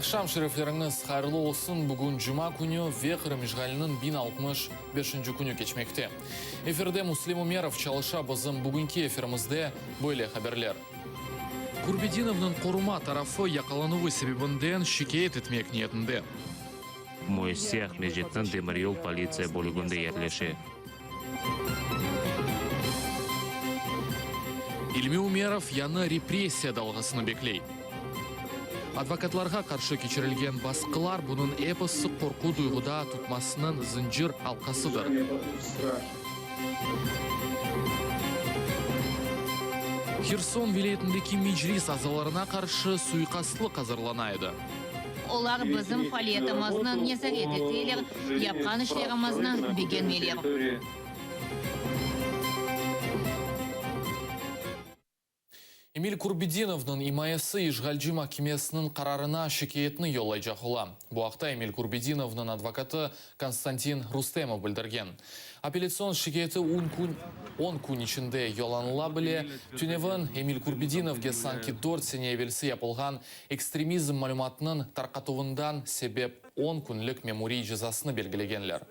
Aqşam şerefleriñiz hayırlı olsun! Bugün cuma künü ve Qırım işğaliniñ 1065-nci künü keçmekte. Efirde Müslim Ümerov çalışa, bizim bugünki efirimizde böyle haberler. Kurbedinovnıñ qoruma tarafı yaqalanuvı sebebinden şikâyet etmek niyetinde. Müessise Aqmescitniñ demiryol politsiya bölüginde yerleşe. İlmi Umerov yañı repressiya dalğasını bekley. Advokatlarğa qarşı keçirilgen basqılar bunıñ episi qorqu duyğuda tutmasınıñ zıncır alqasıdır. Herson vilâyetindeki Meclis azalarına qarşı suiqastlıq azırlana edi. Olar bizim faaliyetimizni nezaret eteler, yapqan işlerimizni begenmeyler. Emil Kurbedinovnıñ imayesi işğalci mahkemesiniñ qararına şikâyetni yollaycaq ola. Bu aqta Emil Kurbedinovnıñ advokatı Konstantin Rustemov bildirgen. Apellâtsion şikâyeti on kün içinde yollanıla bile. Tünevin Emil Kurbedinovge sanki dört sene evelsi yapılğan Ekstremizm malümatınıñ tarqatuvından sebep on künlik memuriy cezasını belgilegenler.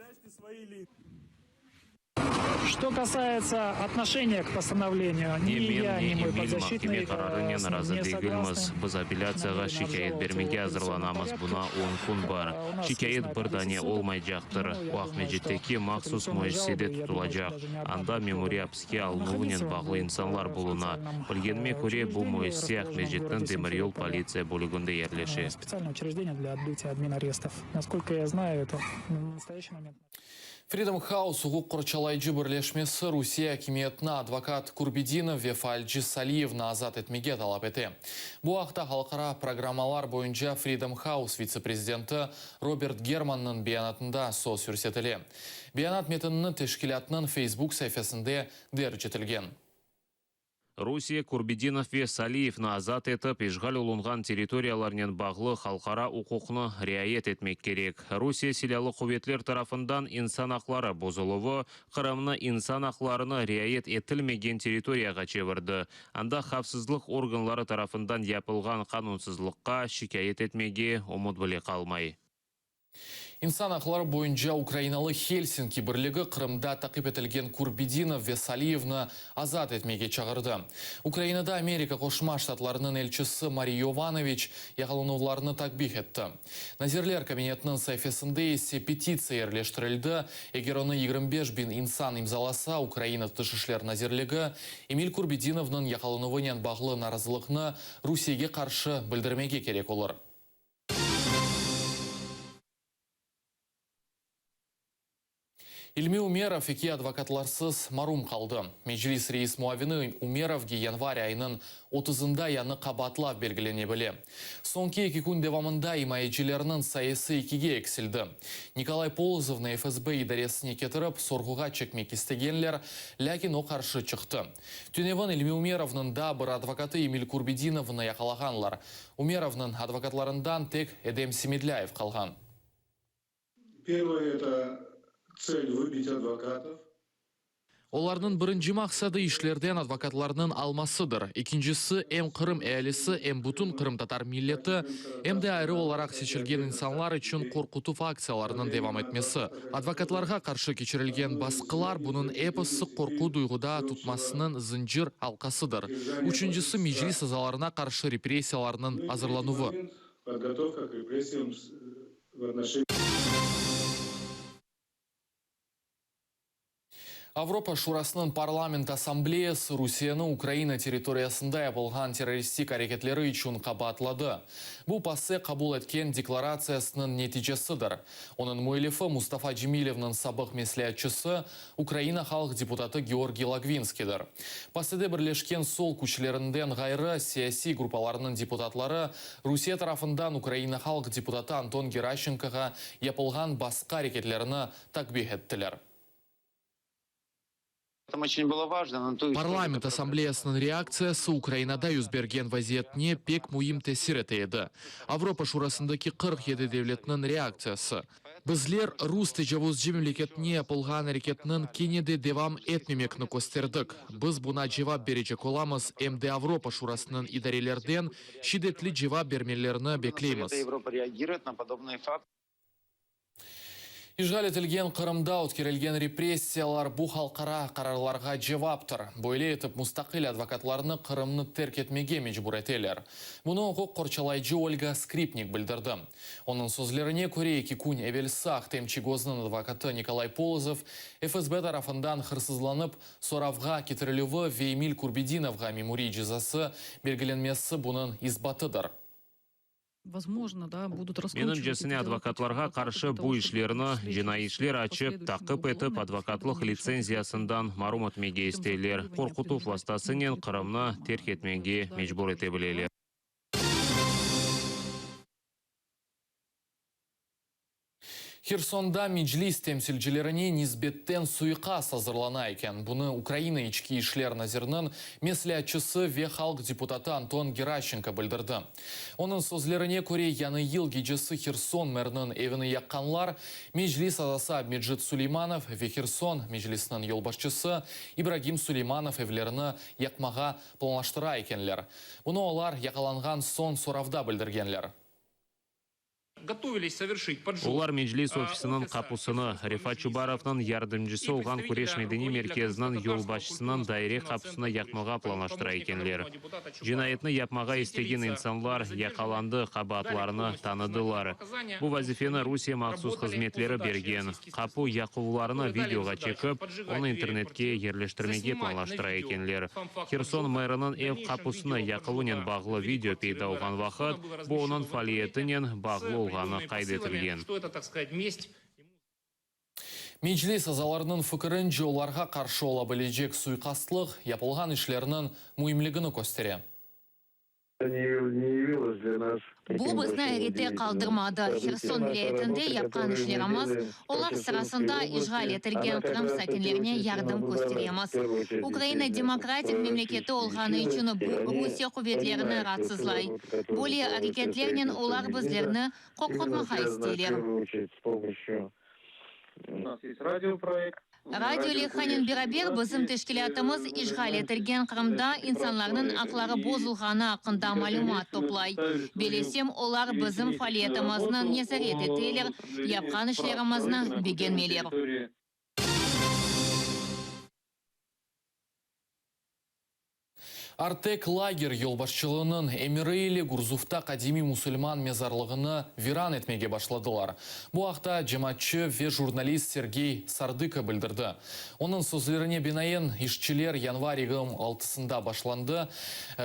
Что касается отношения к постановлению, Ne ни men, я, ne ни мой Emil mahkeme подзащитный qararınen с ним razı не degilmiz. согласны. Biz apellâtsiyağa şikâyet bermege azırlanamız, buña on kün bar. Şikâyet bir dane olmaycaqtır. O, Aqmescitteki mahsus müessisede tutulacaq, anda memuriy apiske alınuvınen bağlı insanlar buluna. Bilgenime köre, bu müessise Aqmescitniñ demiryol politsiya bölüginde yerleşe. Freedom House uquq qorçalayıcı birleşmesi Rusiye akimiyetini advokat Kurbedinov ve faalci Saliyevni azat etmege talap ete. Bu aqta halqara programmalar boyunca Freedom House vitse-prezidenti Robert Germannıñ beyanatında söz yürsetile. Beyanat metinini teşkilâtnıñ Facebook saifesinde derc etilgen. Rusiye Kurbedinov ve Saliyevni azat etip, işğal olunğan territoriyalarnen bağlı halqara uquqnı riayet etmek kerek. Rusiye Silâlı quvetler tarafından insan aqları bozuluvı Qırımnı insan aqlarını riayet etilmegen territoriyağa çevirdi, anda havfsızlıq organları tarafından yapılğan qanunsızlıqqa şikâyet etmege ümüt bile qalmay. İnsan aqları boyunca Ukrainalı Helsinki birligi Qırımda taqip etilgen Kurbedinov ve Saliyevni azat etmege çağırdı. Ukrainada Amerika Qoşma Ştatlarınıñ elçisi Mari Yovanoviç yaqalanuvlarnı takbih etti. Nazirler Kabinetiniñ saifesinde ise petitsiya yerleştirildi, eger onı 25 biñ insan imzalasa, Ukraina Tış işler nazirligi Emil Kurbedinovnıñ yaqalanuvınen bağlı narazılıqnı Rusiyege qarşı bildirmege kerek olur. İlmi Ümerov eki advokatlarsız marum qaldı. Meclis reis muavini Ümerovge yanvar ayınıñ otuzında yañı qabaatlav belgilene bile. Soñki eki kün devamında imayecilerniñ sayısı ekige eksildi. Nikolay Polozovnı FSB idaresine ketirip, sorğuğa çekmek istegenler, lâkin o qarşı çıqtı. Tünevin İlmi Ümerovnıñ daa bir advokatı Emil Kurbedinovnı yaqalağanlar. Ümerovnıñ advokatlarından tek Edem Semedlâyev qalğan. Pervoye, eto tsel vıbit advokatov. Olarnıñ birinci maqsadı işlerden advokatlarnıñ almasıdır. Ekincisi, em Qırım ealisi, em bütün qırımtatar milleti, em de ayrı olaraq seçilgen insanlar içün qorqutuv aktsiyalarınıñ devam etmesi. Advokatlarğa qarşı keçirilgen basqılar, bunıñ episi qorqu duyğuda tutmasınıñ zıncır alqasıdır. Üçüncisi, Meclis azalarına qarşı repressiyalarnıñ azırlanuvı. Avropa Şurasınıñ Parlament Assambleyası Rusiyeni Ukraina territoriyasında yapılğan terroristik areketleri içün qabaatladı. Bu PASE qabul etken deklaratsiyasınıñ neticesidir. Onıñ müellifi Mustafa Cemilevniñ sabıq mesleatçısı, Ukraina halq deputatı Georgiy Logvinskiydir. PASEde birleşken sol küçlerinden ğayrı, siyasiy gruppalarnıñ deputatları Rusiye tarafından Ukraina halq deputatı Anton Geraşçenkoğa yapılğan basqı areketlerini takbih ettiler. Parlament Assambleyasınıñ reaktsiyası Ukrainada yüz bergen vaziyetine pek müim tesir ete edi. Avropa Şurasındaki 47 devletniñ reaktsiyası. Bizler rus tecavuzcı memleketine yapılğan areketniñ kene de devam etmemekni kösterdik. Biz buña cevap berecek olamız, em de Avropa Şurasınıñ idarelerden şiddetli cevap bermelerini bekleymiz. İşğal etilgen Qırımda ötkerilgen repressiyalar bu halqara qararlarğa cevaptır. Böyle etip mustaqil advokatlarnı Qırımnı terk etmege mecbur eteler. Bunı uquq qorçalayıcı Olga Skripnik bildirdi. Onıñ sözlerine köre, eki kün evelsi Ahtem Çiygoznıñ advokatı Nikolay Polozov FSB tarafından hırsızlanıp soravğa ketirilüvi ve Emil Kurbedinovğa memuriy cezası belgilenmesi bunıñ isbatıdır. Menimcesine, advokatlarğa qarşı bu işlerni, cinaiy işler açıp, taqip etip, advokatlıq litsenziyasından marum etmege isteyler, qorqutuv vastasınen Qırımnı terk etmege mecbur ete bileler. Hersonda Meclis temsilcilerine nisbetten suiqast azırlana eken. Bunı Ukraina İçki işler naziriniñ mesleatçısı ve halq deputatı Anton Geraşçenko bildirdi. Onıñ sözlerine köre, Yañı yıl gecesi Herson meriniñ evini yaqqanlar Meclis azası Abmecit Suleymanov ve Herson Meclisiniñ yolbaşçısı İbragim Suleymanov evlerini yaqmağa planlaştıra ekenler. Bunı olar yaqalanğan soñ soravda bildirgenler. Olar Meclis ofisiniñ qapusını, Refat Çubarovnıñ yardımcısı olğan Küreş medeniy merkeziniñ yolbaşçısınıñ daire qapusını yaqmağa planlaştıra ekenler. Cinayetni yapmağa istegen insanlar yaqalandı, qabaatlarını tanıdılar. Bu vazifeni Rusiye mahsus hızmetleri bergen. Qapu yaquvlarını videoğa çekip, onı internetke yerleştirmege planlaştıra ekenler. Herson meriniñ ev qapusını yaquvınen bağlı video peyda olğan vaqıt, bu onıñ faaliyetinen bağlı olğanı qayd etilgen. Meclis azalarınıñ fikirince, olarğa qarşı ola bilecek suiqastlıq yapılğan işlerniñ müimligini köstere. Bu bizni ayrette qaldırmadı. Herson vilâyetinde yapqan işlerimiz, olar sırasında işğal etilgen Qırım sakinlerine yardım kösteremiz. Ukraina demokratik memleketi olğanı içün bu Rusiye quvetlerini raatsızlay. Böyle areketlernen olar bizlerni qorqutmağa isteyler. Radio leyhanen beraber bizim teşkilâtımız işğal etilgen Qırımda insanlarnıñ aqları bozulğanı aqqında malümat toplay. Belesem, olar bizim faaliyetimizni nezaret eteler, yapqan işlerimizni begenmeyler. Artek lager yolbaşçılığınıñ emiri ile Gurzufta qadimiy musulman mezarlığını viran etmege başladılar. Bu aqta cemaatçı ve jurnalist Sergey Sardıko bildirdi. Onıñ sözlerine binaen, işçiler yanvar 26-sında başlandı.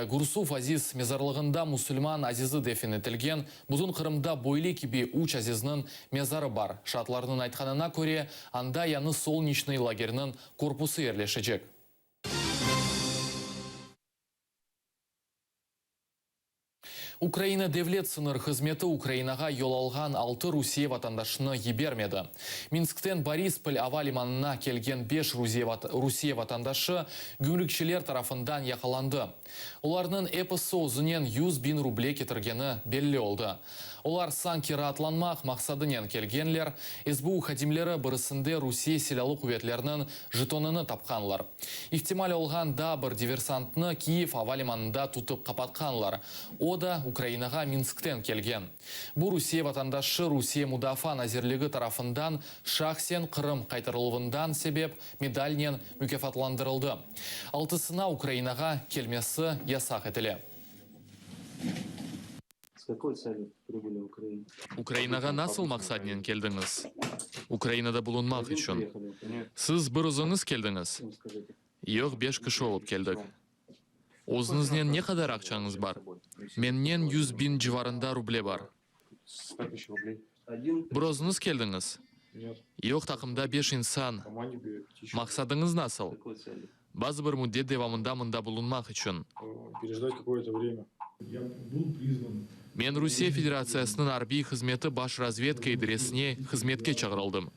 Gurzuf aziz mezarlığında musulman azizi defin etilgen. Bütün Qırımda böyle kibi üç azizniñ mezarı bar. Şaatlarnıñ aytqanına köre, anda yañı Solneçnıy lageriniñ korpusı yerleşecek. Ukraina Devlet sıñır hızmeti Ukrainağa yol alğan altı Rusiye vatandaşını yibermedi. Minskten Borispol ava limanına kelgen beş Rusiye vatandaşı gümrükçiler tarafından yaqalandı. Olarnıñ episi özünen 100.000 ruble ketirgeni belli oldı. Olar sanki raatlanmaq maqsadınen kelgenler, SBU hadimleri birisinde Rusiye Silâlı quvetleriniñ jetonını tapqanlar. İhtimal olğan daa bir diversantnı Kiyev ava limanında tutıp qapatqanlar, o da Ukrainağa Minskten kelgen. Bu Rusiye vatandaşı Rusiye Mudafaa nazirligi tarafından şahsen Qırım qaytarıluvından sebep medalnen mukâfatlandırıldı. Altısına Ukrainağa kelmesi yasaq etile. Ukrainağa nasıl maqsadnen keldiñiz? Ukrainada bulunmaq içün. Siz bir özüñiz keldiñiz? Yoq, beş kişi olıp keldik. Özüñiznen ne qadar aqçañız bar? Mennen 100.000 civarında ruble bar. Bir özüñiz keldiñiz? Yoq, taqımda beş insan. Maqsadıñız nasıl? Bazı bir müddet devamında mında bulunmaq içün. Men Rusiye Federatsiyasınıñ arbiy hızmeti Baş razvedka idaresine hızmetke çağırıldım.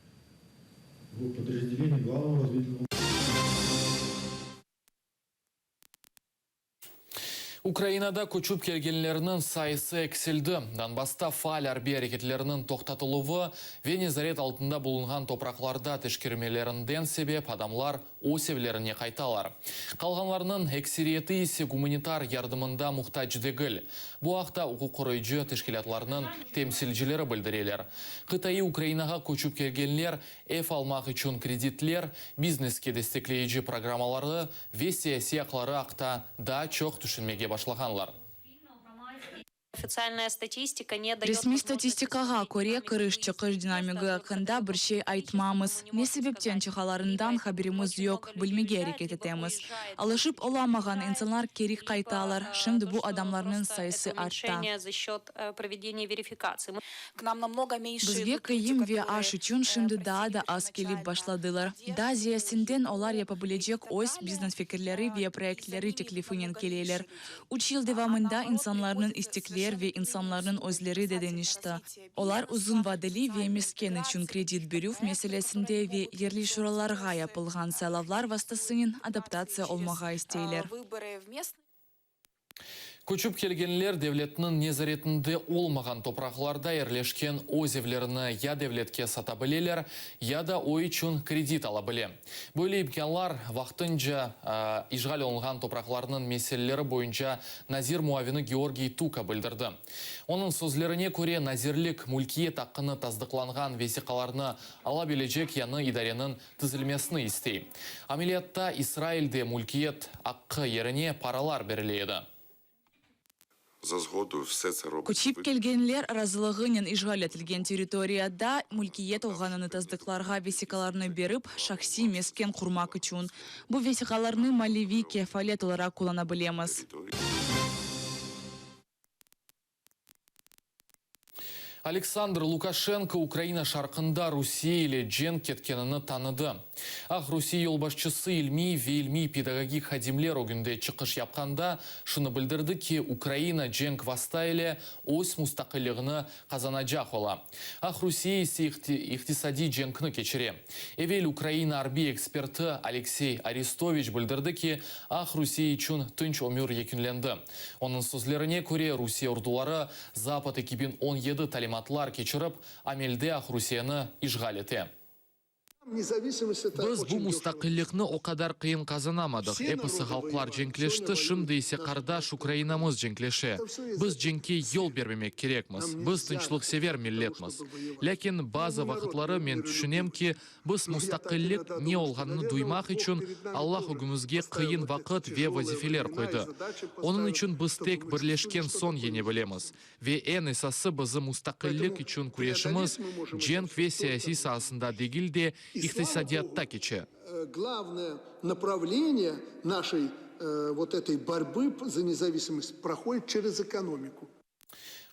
Ukrainada köçip kelgenlerniñ sayısı eksildi. Donbassta faal arbiy areketlerniñ toqtatıluvı ve nezaret altında bulunğan topraqlarda teşkermelerinden sebep adamlar öz evlerine qaytalar. Qalğanlarnıñ ekseriyeti ise gumanitar yardımında muhtac degil. Bu aqta uquq qoruyıcı teşkilâtlarnıñ temsilcileri bildireler. Qıtaiy Ukrainağa köçip kelgenler ev almaq içün kreditler, bizneske destekleyici programmaları ve siyasiy aqları aqta daa çoq tüşünmege başlağanlar. Resmiy statistikağa köre, kiriş-çıqış dinamigi aqqında bir şey aytmamız. Ne sebepten çıqalarından haberimiz yoq, bilmege areket etemiz. Alışıp olamağan insanlar keri qaytalar, şimdi bu adamlarnıñ sayısı arta. Bizge kiyim ve aş içün şimdi daa da az kelip başladılar. Daa ziyasinden olar yapa bilecek öz biznes-fikirleri ve proyektleri teklifinen keleler. Üç yıl devamında insanlarnıñ istekler ve insanlarnıñ özleri de deñişti. Olar uzun vadeli ve mesken içün kredit berüv meselesinde ve yerli şuralarğa yapılğan saylavlar vastasınen adaptatsiya olmağa isteyler. Köçip kelgenler devletniñ nezaretinde olmağan topraqlarda yerleşken öz evlerini ya devletke sata bileler, ya da o içün kredit ala bile. Böyle imkânlar vaqtınca işğal olunğan topraqlarnıñ meseleleri boyunca nazir muavini Georgiy Tuka bildirdi. Onıñ sözlerine köre, nazirlik mülkiyet aqqını tasdıqlanğan vesiqalarnı ala bilecek yañı idareniñ tizilmesini istey. Ameliyatta İsrailde mülkiyet aqqı yerine paralar berile edi. Köçip kelgenler razılığınen işğal etilgen territoriyada mülkiyet olğanını tasdıqlarğa vesiqalarnı berip, şahsiy mesken qurmaq içün. Bu vesiqalarnı maliviy kefalet olaraq qullana bilemiz. Aleksandr Lukaşenko Ukraina şarqında Rusiye ile cenk ketkenini tanıdı. Aqrusiye yolbaşçısı ilmiy ve ilmiy-pedagogik hadimler ögünde çıqış yapqanda şunı bildirdi ki, Ukraina cenk vasta ile öz mustaqilligini qazanacaq ola. Aqrusiye ise iqtisadiy cenkni keçire. Evel Ukraina arbiy eksperti Aleksey Arestoviç bildirdi ki, Aqrusiye içün tınç ömür yekünlendi. Onıñ sözlerine köre, Rusiye orduları Zapad 2017 talimatlar keçirip, amelde Aqrusiyeni işğal ete. Biz bu mustaqillikni o qadar qıyın qazanamadıq, episi halqlar cenkleşti, şimdi ise qardaş Ukrainamız cenkleşe. Biz cenkke yol bermemek kerekmiz, biz tınçlıqsever milletmiz. Lâkin bazı vaqıtları men tüşünem ki, Biz mustaqillik ne olğanını duymaq içün Allah ögümizge qıyın vaqıt ve vazifeler qoydı. Onıñ içün biz tek birleşken soñ yeñe bilemiz. Ve eñ esası bizim mustaqillik içün küreşimiz cenk ve siyasiy saasında degil de, iqtisadiyatta keçe.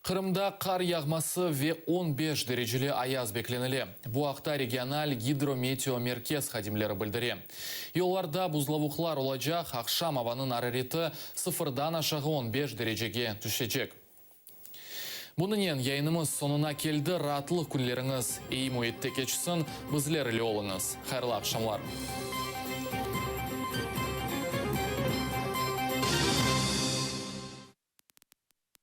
Qırımda qar yağması ve on beş dereceli ayaz beklenile. Bu aqta regional gidrometeomerkez hadimleri bildire. Yollarda buzlavuqlar olacaq, aqşam avanıñ arareti sıfırdan aşağı on beş derecege tüşecek. Bunınen yayınımız soñuna keldi. Raatlıq künleriñiz eyi müitte keçsin, bizler ile oluñız. Hayırlı aqşamlar.